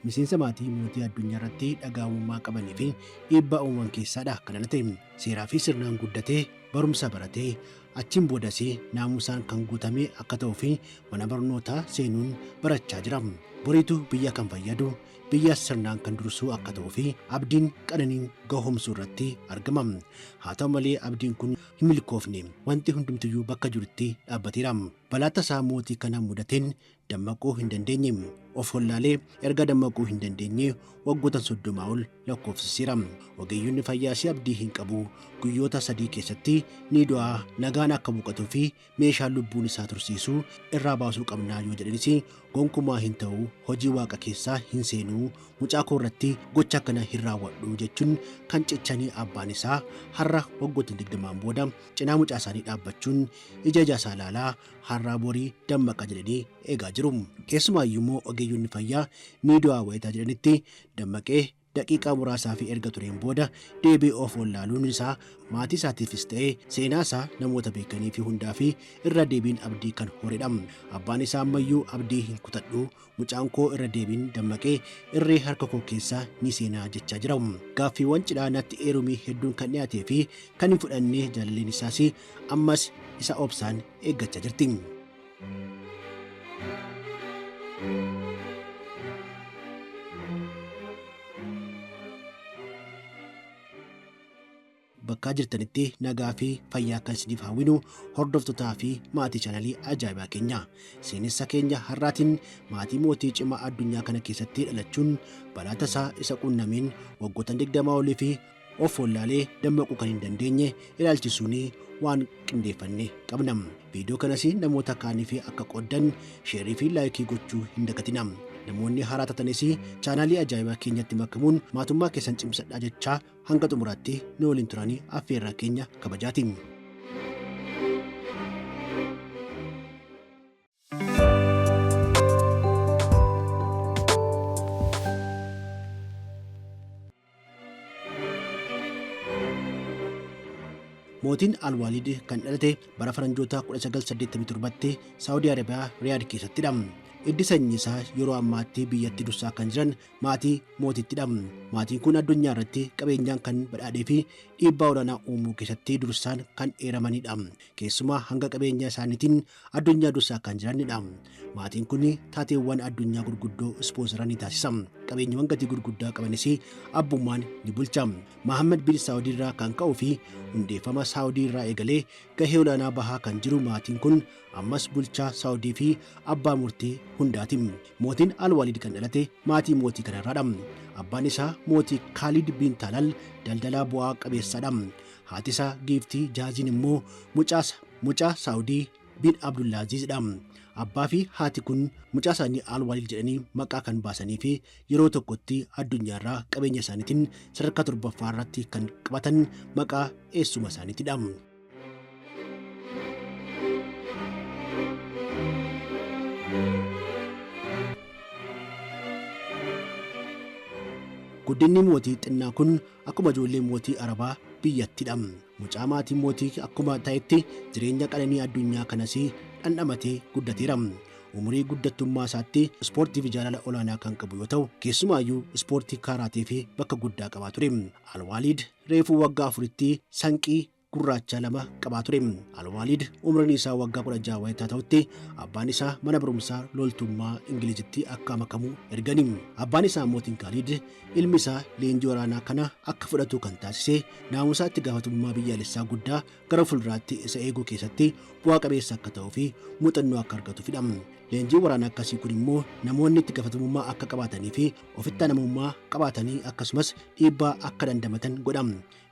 Miseensa maatii mootii addunyaa irratti dhaga'amummaa qabanii fi dhiibbaa uuman keessaadha kan dhalate. Seeraa fi sirnaan guddatee barumsa baratee achiin boodas naamusaan kan guutame akka ta'uu fi mana barnootaa seenuun barachaa jira. Boriitu biyya kan fayyadu biyya sirnaan kan dursuu akka ta'uu fi abdiin qananiin gahoomsuu irratti argama. Haa ta'u malee abdiin kun hin milkoofne. Wanti hundumtiyyuu bakka jirutti dhaabbateera. Balaa tasaa mootii kana mudateen dammaquu hin dandeenye. Of wallaalee erga dammaquu hin dandeenye waggoota 30 ol lakkoofsiseera. Ogeeyyonni fayyaas abdii hin qabu. Guyyoota 3 keessatti ni du'a, nagaan akka boqotuu fi meeshaa lubbuun isaa tursiisu irraa baasuu qabnaa yoo jedhanis gonkumaa hin ta'u, hojii waaqa keessaa hin seenuu, mucaa koo irratti gocha akkana hin raawwadhu jechuun kan cichanii abbaan isaa har'a waggoota 20n booda cinaa mucaa isaanii dhaabbachuun ija ija isaa ilaalaa har'aa borii dammaqa jedhanii eegaa jiru. Keessumaayyuu immoo ogeeyyonni fayyaa ni du'aa wayitaa jedhanitti dammaqee daqiiqaa muraasaa fi erga tureen booda deebi'ee of wallaaluun isaa maatii isaatiifis ta'e seenaa isaa namoota beekanii fi hundaa fi irra deebiin abdii kan horedha. Abbaan isaa ammayyuu abdii hin kutadhu, mucaan koo irra deebiin dammaqee irree harka koo keessa ni seenaa jechaa jira. Gaaffiiwwan cidhaa natti eerumii hedduun kan dhiyaatee fi kan hin fudhanne jaalalleen isaas ammas isa obsaan eeggachaa jirti. Bakkaa jirtanitti nagaa fi fayyaa kan isiniif hawwinu hordoftotaa fi maatii chaanalii ajaa'ibaa keenya. Seenessa keenya har'aatiin maatii mootii cimaa addunyaa kana keessatti dhalachuun balaa tasaa isa quunnameen waggoota 20 olii fi of wallaalee dammaquu kan hin dandeenye ilaalchisuun waan qindeeffanne qabna. Viidiyoo kanas namoota kaaniif akka qooddan sheerii fi laayikii gochuu hin dagatina. Namoonni haaraa tatanis chaanaalii ajaa'ibaa keenyatti makamuun maatummaa keessan cimsadhaa jechaa hanga xumuraatti nu waliin turanii affeerraa keenya kabajaati. Mootiin Alwaaliid kan dhalate bara faranjoota 1987tti Saawudii Arabiyaa Riyaad keessattidha. Iddi sanyii isaa yeroo ammaatti biyyatti dursaa kan jiran maatii mootittidha. Maatiin kun addunyaa irratti qabeenyaan kan badhaadhee fi dhiibbaa olaanaa uumuu keessatti dursaan kan eeramanidha. Keessumaa hanga qabeenya isaaniitiin addunyaa dursaa kan jiranidha. Maatiin kun taateewwan addunyaa gurguddoo ispoonsara ni taasisa. Qabeenyawwan gatii gurguddaa qabanis abbummaan ni bulcha. Mahammad bin Saawudii irraa kan ka'uu fi hundeeffama Saawudii irraa eegalee gahee olaanaa bahaa kan jiru maatiin kun ammas bulchaa Saawudii fi abbaa murtii hundaati. Mootiin Alwaliid kan dhalate maatii mootii kanarraadha. Abbaan isaa mootii Kaalid bin Talal daldalaa bu'aa qabeessadha. Haati isaa giiftii Jaaziin immoo mucaa Saawudii bin Abdullaaziz dha. Abbaa fi haati kun mucaa isaanii Alwaliid jedhanii maqaa kan baasanii fi yeroo tokkotti addunyaarraa qabeenya isaaniitiin sadarkaa torbaffaa irratti kan qabatan maqaa eessuma isaaniitidha. Guddinni mootii xinnaa kun akkuma ijoollee mootii Arabaa biyyattidha. Mucaa maatii mootii akkuma ta'etti jireenya qananii addunyaa kanas dhandhamatee guddateera. Umurii guddattummaa isaatti ispoortiif jaalala olaanaa kan qabu yoo ta'u, keessumaayyuu ispoortii kaaraateef bakka guddaa qabaa ture. Alwaaliid reefuu waggaa 4tti sanqii gurraacha 2 qabaa ture. Alwaaliid umriin isaa waggaa 16 wayitaa ta'utti abbaan isaa mana barumsaa loltummaa Ingilizitti akka makamu ergani. Abbaan isaa mootiin Kaaliid ilmi isaa leenjii waraanaa kana akka fudhatu kan taasise naamusaa itti gaafatamummaa biyyaalessaa guddaa gara fuulduraatti isa eeguu keessatti bu'aa qabeessa akka ta'uu fi muuxannoo akka argatuufidha. Leenjiin waraanaa akkasii kun immoo namoonni itti gaafatamummaa akka qabaatanii fi ofitti amanamummaa qabaatanii akkasumas dhiibbaa akka dandamatan godha.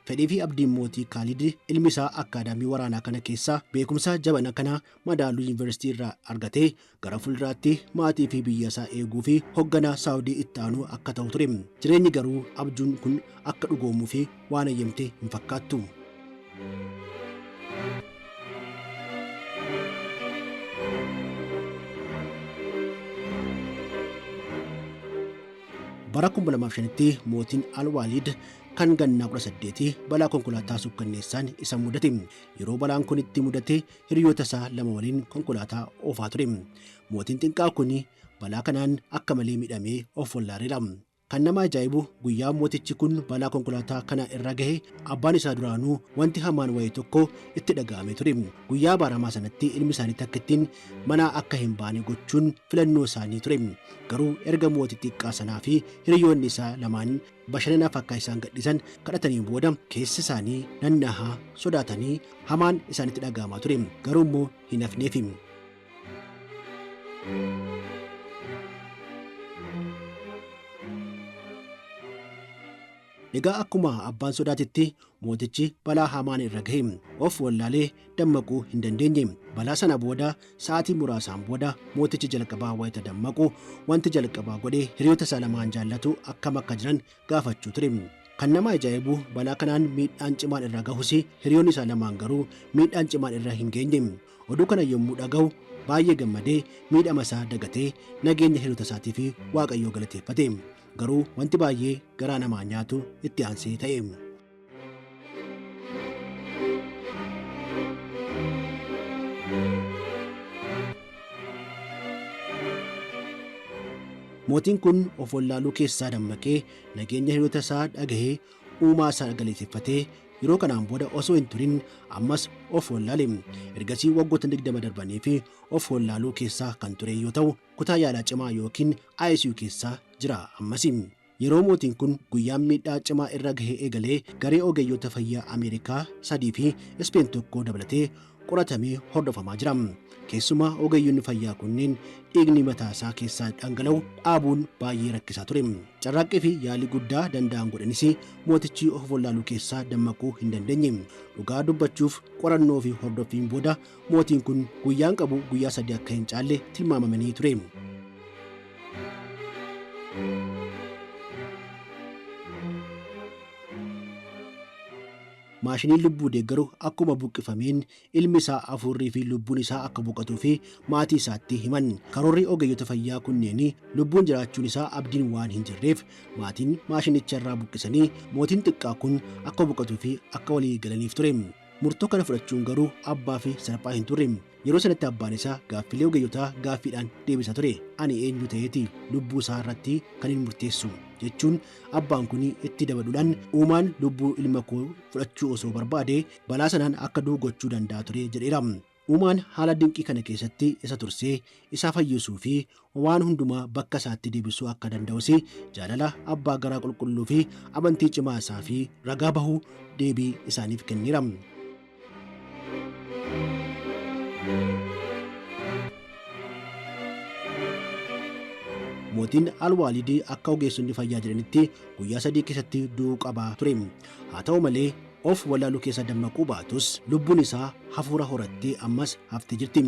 Fedhii fi abdiin mootii Kaalid ilmi isaa akkaadaamii waraanaa kana keessaa beekumsa jabana kana madaalu yuunivarsiitii irraa argatee gara fuulduraatti maatii fi biyya isaa eeguu fi hogganaa Saawudii itti aanu akka ta'u ture. Jireenyi garuu abjuun kun akka dhugoomuu fi waan eeyyamte hin fakkaattu. Bara 2005tti mootiin Alwaaliid kan gannaa 18 balaa konkolaataa sukkanneessaan isa mudate. Yeroo balaan kun itti mudate hiriyoota isaa lama waliin konkolaataa oofaa ture. Mootiin xiqqaa kun Balaa kanaan akka malee miidhamee of wallaareera. Kan nama ajaa'ibu guyyaa mootichi kun balaa konkolaataa kana irra gahe abbaan isaa duraanuu wanti hamaan wayii tokko itti dhaga'amee ture. Guyyaa abaaramaa sanatti ilmi isaanii takkittiin mana akka hin baane gochuun filannoo isaanii ture. Garuu erga mootii xiqqaa sanaa fi hiriyoonni isaa lamaan bashannanaaf akka isaan gadhiisan kadhatanii booda keessa isaanii nannahaa sodaatanii hamaan isaanitti dhaga'amaa ture. Garuu immoo hin hafneefi. Egaa akkuma abbaan sodaatetti mootichi balaa hamaan irra gahe of wallaalee dammaquu hin dandeenye. Balaa sana booda sa'aatii muraasaan booda mootichi jalqabaa wayita dammaqu wanti jalqabaa godhe hiriyoota isaa lamaan jaallatu akkam akka jiran gaafachuu ture. Kan nama ajaa'ibu balaa kanaan miidhaan cimaan irra gahus hiriyoonni isaa lamaan garuu miidhaan cimaan irra hin geenye. Oduu kana yommuu dhaga'u baay'ee gammadee miidhama isaa dagatee nageenya hiriyoota isaatii fi Waaqayyoo galateeffate. Garuu wanti baay'ee garaa namaa nyaatu itti aansee ta'e. Mootiin kun of wallaaluu keessaa dammaqee nageenya hiriyoota isaa dhagahee uumaa isaa galateeffatee yeroo kanaan booda osoo hin turin ammas of wallaale. Ergasii waggoota 20 darbanii fi of wallaaluu keessaa kan ture yoo ta'u kutaa yaalaa cimaa yookiin ICU keessaa jira ammas. Yeroo mootiin kun guyyaan miidhaa cimaa irra gahee eegalee garee ogeeyyota fayyaa Ameerikaa 3 fi Ispeen 1 dabalatee qoratamee hordofamaa jira. Keessumaa ogeeyyonni fayyaa kunneen dhiigni mataa isaa keessaa dhangala'u dhaabuun baay'ee rakkisaa ture. Carraaqqii fi yaalii guddaa danda'an godhanis mootichi of wallaaluu keessaa dammaquu hin dandeenye. Dhugaa dubbachuuf qorannoo fi hordoffiin booda mootiin kun guyyaan qabu guyyaa 3 akka hin caalle tilmaamamanii ture. Maashiniin lubbuu deeggaru akkuma buqqifameen ilmi isaa hafuurrii fi lubbuun isaa akka boqotuu fi maatii isaatti himan. Karoorri ogeeyyota fayyaa kunneen lubbuun jiraachuun isaa abdiin waan hin jirreef maatiin maashinicha irraa buqqisanii mootiin xiqqaa kun akka boqotuu fi akka walii galaniif ture. Murtoo kana fudhachuun garuu abbaa fi salphaa hin turre. Yeroo sanatti abbaan isaa gaaffilee ogeeyyotaa gaaffiidhaan deebisaa ture. Ani eenyu ta'eeti lubbuu isaa irratti kan hin murteessu jechuun abbaan kun itti dabaluudhaan uumaan lubbuu ilma koo fudhachuu osoo barbaade balaa sanaan akka du'u gochuu danda'a ture jedheera. Uumaan haala dinqii kana keessatti isa tursee isa fayyisuu fi waan hundumaa bakka isaatti deebisuu akka danda'us jaalala abbaa garaa qulqulluu fi amantii cimaa isaa fi ragaa bahuu deebii isaaniif kenneera. Mootiin Alwaalidii akka ogeessonni fayyaa jedhanitti guyyaa 3 keessatti du'uu qaba ture. Haa ta'u malee of wallaaluu keessa dammaquu baatus lubbuun isaa hafuura horattee ammas haftee jirti.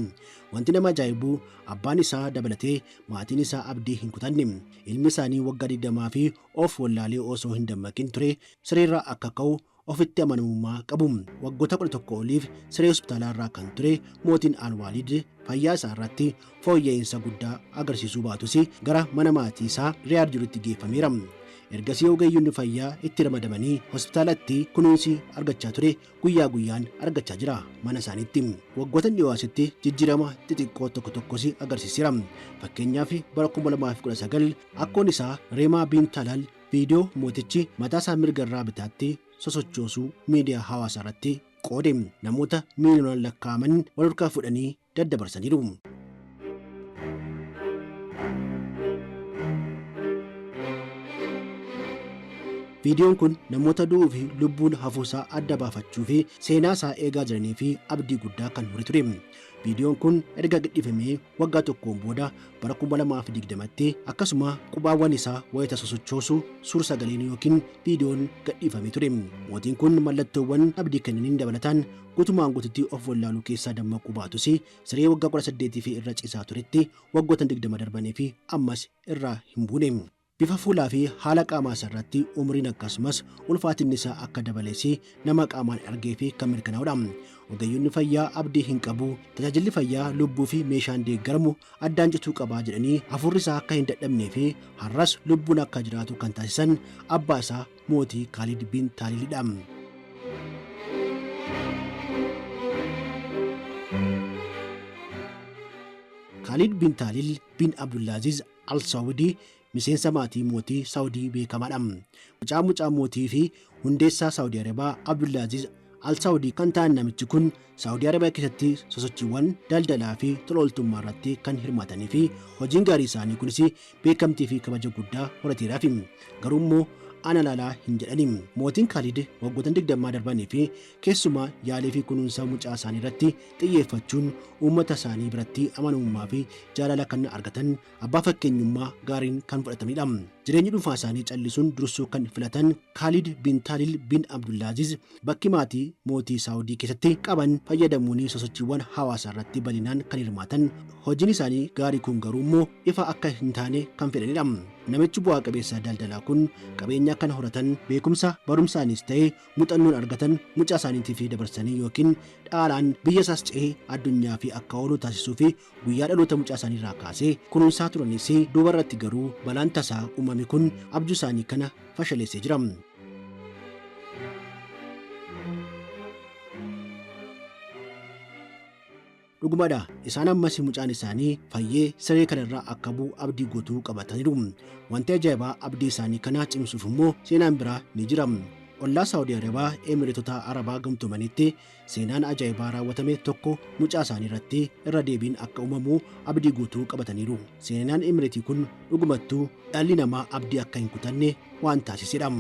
Wanti nama ajaa'ibu abbaan isaa dabalatee maatiin isaa abdii hin kutanne. Ilmi isaanii waggaa 20 fi of wallaalee osoo hin dammaqin ture sireerraa akka ka'u ofitti amanamummaa qabu. Waggoota 11 oliif siree hospitaalaa irraa kan ture mootiin Alwaalid fayyaa isaa irratti fooyya'insa guddaa agarsiisuu baatus gara mana maatii isaa Riyaad jirutti geeffameera. Ergasii ogeeyyonni fayyaa itti ramadamanii hospitaalatti kunuunsi argachaa ture guyyaa guyyaan argachaa jira mana isaaniitti. Waggoota dhiyoo asitti jijjiirama xixiqqoo tokko tokkos agarsiiseera. Fakkeenyaaf bara 2019 akkoon isaa Reemaa Biin Talaal viidiyoo mootichi mataa isaa mirga irraa bitaatti sosochoosuu miidiyaa hawaasaa irratti qoode namoota miiliyoonaan lakkaa'aman wal harkaa fudhanii daddabarsaniiru. Viidiyoon kun namoota du'uu fi lubbuun hafuusaa adda baafachuu fi seenaa isaa eegaa jiranii fi abdii guddaa kan hore ture. Viidiyoon kun erga gadhiifamee waggaa tokkoon booda bara 2020tti akkasuma qubaawwan isaa wayita sosochoosu suur sagaleen yookiin viidiyoon gadhiifamee ture. Mootiin kun mallattoowwan abdii kennaniin dabalataan guutumaan guututti of wallaaluu keessaa dammaquu baatus siree waggaa 18 fi irra ciisaa turetti waggoota 20 darbanii fi ammas irraa hin buune. Bifa fuulaa fi haala qaamaa isaa irratti umriin akkasumas ulfaatinni isaa akka dabales nama qaamaan argee fi kan mirkanaa'udha. Ogeeyyonni fayyaa abdii hin qabu, tajaajilli fayyaa lubbuu fi meeshaan deeggaramu addaan cituu qabaa jedhanii hafuurri isaa akka hin dadhabnee fi har'as lubbuun akka jiraatu kan taasisan abbaa isaa mootii Kaalid bin Taalilidha. Kaalid bin Taalil bin Abdullaaziz Al Saawudii miseensa maatii mootii Saawudii beekamaadha. Mucaa mucaa mootii fi hundeessaa Saawudii Arabaa Abdullaaziz Al Saawudii kan ta'an namichi kun Saawudii Arabiyaa keessatti sosochiiwwan daldalaa fi tola ooltummaa irratti kan hirmaatanii fi hojiin gaarii isaanii kunis beekamtii fi kabaja guddaa horateeraaf. Garuu immoo ana laalaa hin jedhani. Mootiin Kaalid waggoottan 20 darbanii fi keessumaa yaalii fi kunuunsa mucaa isaanii irratti xiyyeeffachuun uummata isaanii biratti amanamummaa fi jaalala kan argatan abbaa fakkeenyummaa gaariin kan fudhatamanidha. Jireenyi dhuunfaa isaanii callisuun dursuu kan filatan Kaalid bin Taalil bin Abdullaaziz bakki maatii mootii Saawudii keessatti qaban fayyadamuun sosochiiwwan hawaasaa irratti bal'inaan kan hirmaatan hojiin isaanii gaarii kun garuu immoo ifa akka hin taane kan fedhanidha. Namichi bu'aa qabeessa daldalaa kun qabeenya kan horatan beekumsa barumsaanis ta'e muuxannoon argatan mucaa isaaniitiif dabarsanii yookiin dhaalaan biyya isaas ce'ee addunyaa fi akka oolu taasisuu fi guyyaa dhaloota mucaa isaanii irraa kaasee kunuunsaa turanis duuba irratti garuu balaan tasaa uumame kun abjuu isaanii kana fashaleessee jira. Dhugumadha, isaan ammas mucaan isaanii fayyee siree kanarraa akka bu'u abdii guutuu qabataniiru. Wanti ajaa'ibaa abdii isaanii kana cimsuuf immoo seenaan biraa ni jira. Ollaa Saawudii Arabaa Emireetota Arabaa Gamtoomanitti seenaan ajaa'ibaa raawwatame tokko mucaa isaanii irratti irra deebiin akka uumamu abdii guutuu qabataniiru. Seenaan Emireetii kun dhugumattuu dhalli namaa abdii akka hin kutanne waan taasisedha.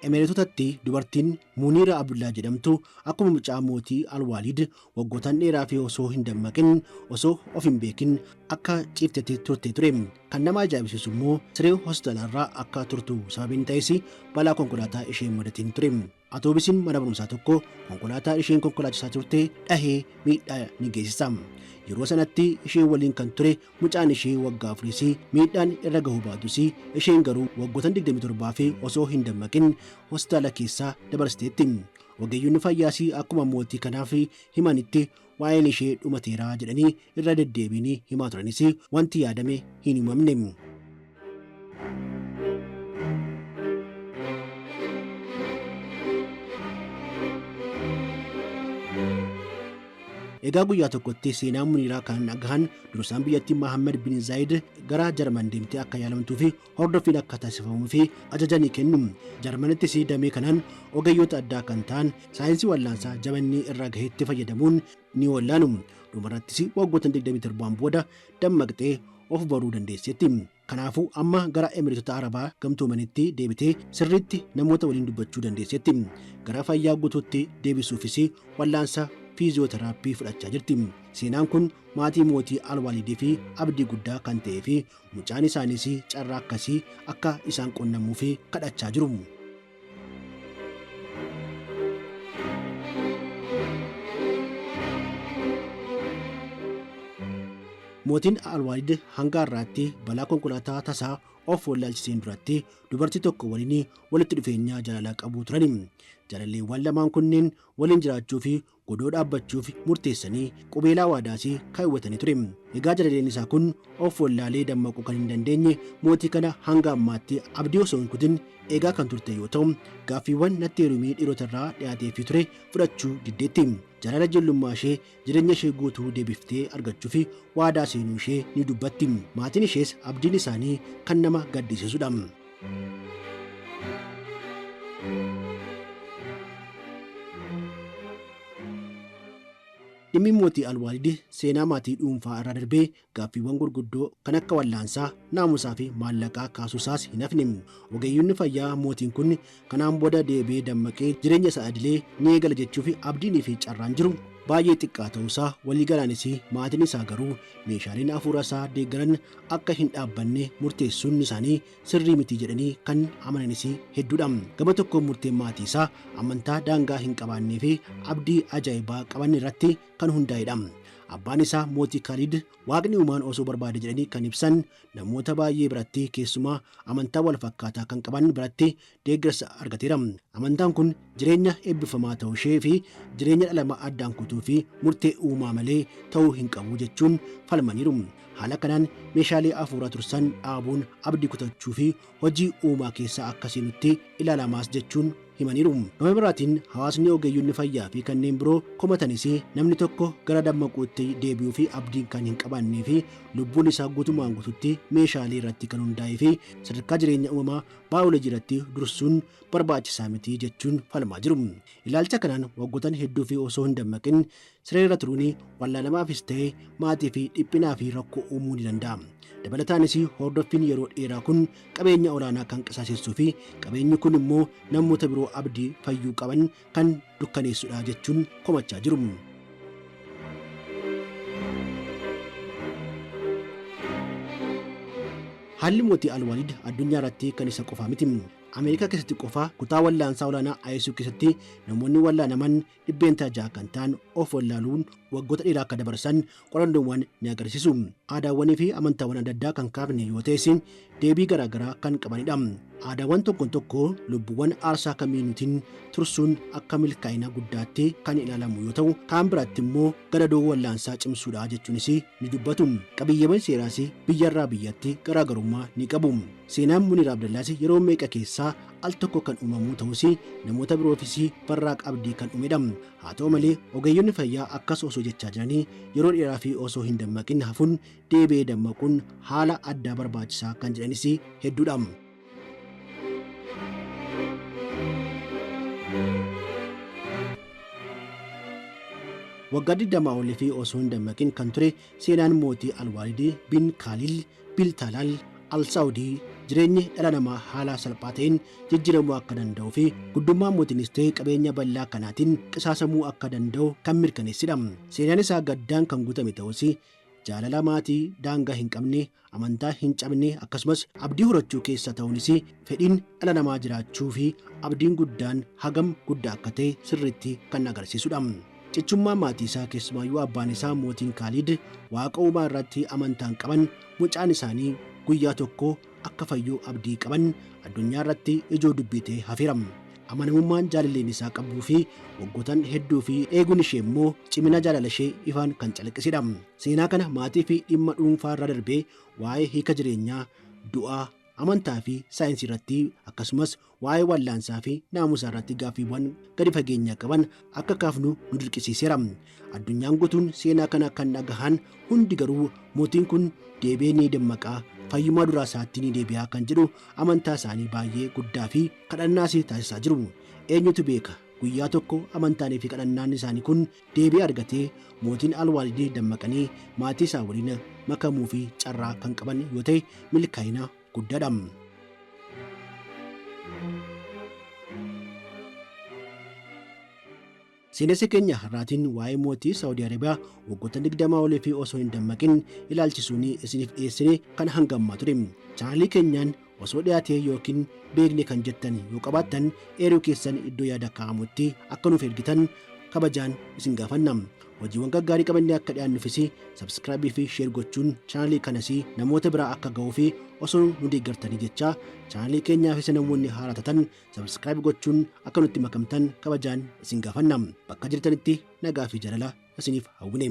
Emireetotatti dubartiin Muniira Abdullaa jedhamtu akkuma mucaa mootii Alwaaliid waggootaan dheeraa fi osoo hin dammaqin osoo of hin beekin akka ciiftetti turte ture. Kan nama ajaa'ibsiisu immoo siree hospitaalarraa akka turtu sababiin ta'es balaa konkolaataa ishee mudateen ture. Atoobisiin mana barumsaa tokko konkolaataa isheen konkolaachisaa turte dhahee miidhaa ni geessisa. Yeroo sanatti ishee waliin kan ture mucaan ishee waggaa afuriis miidhaan irra gahuu baatus isheen garuu waggoota 27 fi osoo hin dammaqin hospitaala keessaa dabarsiteetti. Ogeeyyonni fayyaas akkuma mootii kanaaf himanitti waa'een ishee dhumateera jedhanii irra deddeebiin himaa turanis wanti yaadame hin himamne. Egaa guyyaa tokkotti seenaa Muniiraa kan dhagahan dursaan biyyattii Mahammad bin Zaayid gara Jarman deemtee akka yaalamtuu fi hordoffiin akka taasifamuu fi ajaja ni kennu. Jarmanittis damee kanaan ogeeyyoota addaa kan ta'an saayinsii wallaansaa jabanni irra gahetti fayyadamuun ni wallaanu. Dhumarrattis waggoota 27 booda dammaqxee of baruu dandeesseetti. Kanaafuu amma gara Emireetota Arabaa Gamtoomanitti deebitee sirriitti namoota waliin dubbachuu dandeesseetti. Gara fayyaa guutuutti deebisuufis wallaansa fiiziyooteraappii fudhachaa jirti. Seenaan kun maatii mootii Alwaalidii fi abdii guddaa kan ta'ee fi mucaan isaaniis carraa akkasii akka isaan qunnamuuf kadhachaa jiru. Mootiin Alwaalid hanga har'aatti balaa konkolaataa tasaa of wallaalchiseen duratti dubartii tokko waliin walitti dhufeenya jaalalaa qabu turan. Jaalalleewwan lamaan kunneen waliin jiraachuu fi godoo dhaabbachuuf murteessanii qubeelaa waadaas kaawwatanii ture. Egaa jaalalleen isaa kun of wallaalee dammaquu kan hin dandeenye mootii kana hanga ammaatti abdii osoo hin kutin eegaa kan turte yoo ta'u, gaaffiiwwan natti heerumii dhiirota irraa dhiyaateefii ture fudhachuu diddeetti. Jaalala ijoollummaa ishee jireenya ishee guutuu deebiftee argachuuf waadaa seenuu ishee ni dubbatti. Maatiin ishees abdiin isaanii kan nama gaddisiisudha. Dhimmi mootii Alwaalid seenaa maatii dhuunfaa irraa darbee gaaffiiwwan gurguddoo kan akka wallaansaa, naamusaa fi maallaqaa kaasuusaas hin hafne. Ogeeyyonni fayyaa mootiin kun kanaan booda deebi'ee dammaqee jireenya isaa idilee ni eegala jechuuf abdiinii fi carraan jiru baay'ee xiqqaa ta'uusaa waliigalaanis maatiin isaa garuu meeshaaleen hafuura isaa deeggaran akka hin dhaabbanne murteessuun isaanii sirrii miti jedhanii kan amananis hedduudha. Gama tokkoon murteen maatii isaa amantaa daangaa hin qabaannee fi abdii ajaa'ibaa qaban irratti kan hundaa'edha. Abbaan isaa mootii Kaalid waaqni uumaan osoo barbaade jedhanii kan ibsan namoota baay'ee biratti keessumaa amantaa wal fakkaataa kan qaban biratti deeggarsa argateera. Amantaan kun jireenya eebbifamaa ta'uu ishee fi jireenya dhala addaan kutuu fi murtee uumaa malee ta'uu hin qabu jechuun falmaniiru. Haala kanaan meeshaalee hafuuraa tursan dhaabuun abdii kutachuu fi hojii uumaa keessaa akka seenutti ilaalamaas jechuun himaniiru. Gama biraatiin hawaasni ogeeyyonni fayyaa fi kanneen biroo komatanis namni tokko gara dammaquutti deebi'uu fi abdiin kan hin qabaannee fi lubbuun isaa guutumaan guututti meeshaalee irratti kan hundaa'ee fi sadarkaa jireenya uumamaa baayoloojii irratti dursuun barbaachisaa miti jechuun falmaa jiru. Ilaalcha kanaan waggoottan hedduu fi osoo hin dammaqin siree irra turuun wallaalamaafis ta'e maatii fi dhiphinaa fi rakkoo uumuu ni danda'a. Dabalataanis hordoffiin yeroo dheeraa kun qabeenya olaanaa kan qisaasessuu fi qabeenyi kun immoo namoota biroo abdii fayyuu qaban kan dukkaneessudha jechuun komachaa jiru. Haalli mootii Alwaalid addunyaa irratti kan isa qofaa miti. Ameerikaa keessatti qofa kutaa wallaansaa olaanaa ICU keessatti namoonni wallaanaman 6% kan ta'an of wallaaluun waggoota dheeraa akka dabarsan qorannoowwan ni agarsiisu. Aadaawwanii fi amantaawwan adda addaa kan kaafne yoo ta'es deebii garaagaraa kan qabanidha. Aadaawwan tokko tokko lubbuuwwan aarsaa kamiinuutiin tursuun akka milkaa'ina guddaatti kan ilaalamu yoo ta'u, kaan biraatti immoo gadadoo wallaansaa cimsuudha jechuunis ni dubbatu. Qabiyyeewwan seeraas biyyarraa biyyatti garaagarummaa ni qabu. Seenaan Muniir Abdallaas yeroo meeqa keessaa al tokko kan uumamuu ta'us namoota biroofis barraaq abdii kan uumedha. Haa ta'u malee ogeeyyonni fayyaa akkas osoo jechaa jiranii yeroo dheeraa fi osoo hin dammaqin hafuun deebi'ee dammaquun haala addaa barbaachisaa kan jedhanis hedduudha. Waggaa 20 olii fi osoo hin dammaqin kan ture seenaan mootii Alwaalid bin Kaalil Bil Talaal Al Saawudii jireenyi dhala namaa haala salphaa ta'een jijjiiramuu akka danda'uu fi guddummaa mootiinis ta'e qabeenya bal'aa kanaatiin qisaasamuu akka danda'u kan mirkaneessidha. Seenaan isaa gaddaan kan guutame ta'us jaalala maatii daangaa hin qabne, amantaa hin cabne akkasumas abdii horachuu keessa ta'uunis fedhiin dhala namaa jiraachuu fi abdiin guddaan hagam guddaa akka ta'e sirriitti kan agarsiisudha. Cichummaa maatii isaa keessumaayyuu abbaan isaa mootiin Kaalid waaqa uumaa irratti amantaan qaban mucaan isaanii guyyaa tokko akka fayyuu abdii qaban addunyaa irratti ijoo dubbii ta'ee hafeera. Amanamummaan jaalalleen isaa qabuu fi waggootan hedduu fi eeguun ishee immoo cimina jaalala ishee ifaan kan calaqqisedha. Seenaa kana maatii fi dhimma dhuunfaa irra darbee waa'ee hiika jireenyaa, du'aa, amantaa fi saayinsii irratti akkasumas waa'ee wallaansaa fi naamusaa irratti gaaffiiwwan gadi fageenyaa qaban akka kaafnu nu dirqisiiseera. Addunyaan guutuun seenaa kana kan dhagahan hundi garuu mootiin kun deebi'ee ni dammaqaa, fayyummaa duraa isaatti ni deebi'aa kan jedhu amantaa isaanii baay'ee guddaa fi kadhannaas taasisaa jiru. Eenyutu beeka guyyaa tokko amantaanii fi kadhannaan isaanii kun deebii argatee mootiin Alwaalidii dammaqanii maatii isaa waliin makamuu fi carraa kan qaban yoo ta'e milkaa'ina guddaadha. Seenessa keenya har'aatiin waa'ee mootii Saawudii Arabiyaa waggoota 20 olii fi osoo hin dammaqin ilaalchisuun isiniif dhiyeessine kan hanga ammaa ture. Chaanalii keenyaan osoo dhiyaatee yookiin beekne kan jettan yoo qabaattan eeruu keessan iddoo yaada kaa'amutti akka nuuf ergitan kabajaan isin gaafanna. Hojiiwwan gaggaarii qabannee akka dhiyaannufis subscribe fi share gochuun chaanalii kanas namoota biraa akka ga'uu fi osoo nu deeggartanii jecha chaanalii keenyaafis namoonni haaraa taatan subscribe gochuun akka nutti makamtan kabajaan isin gaafanna. Bakka jirtanitti nagaa fi jaalala isiniif hawwine.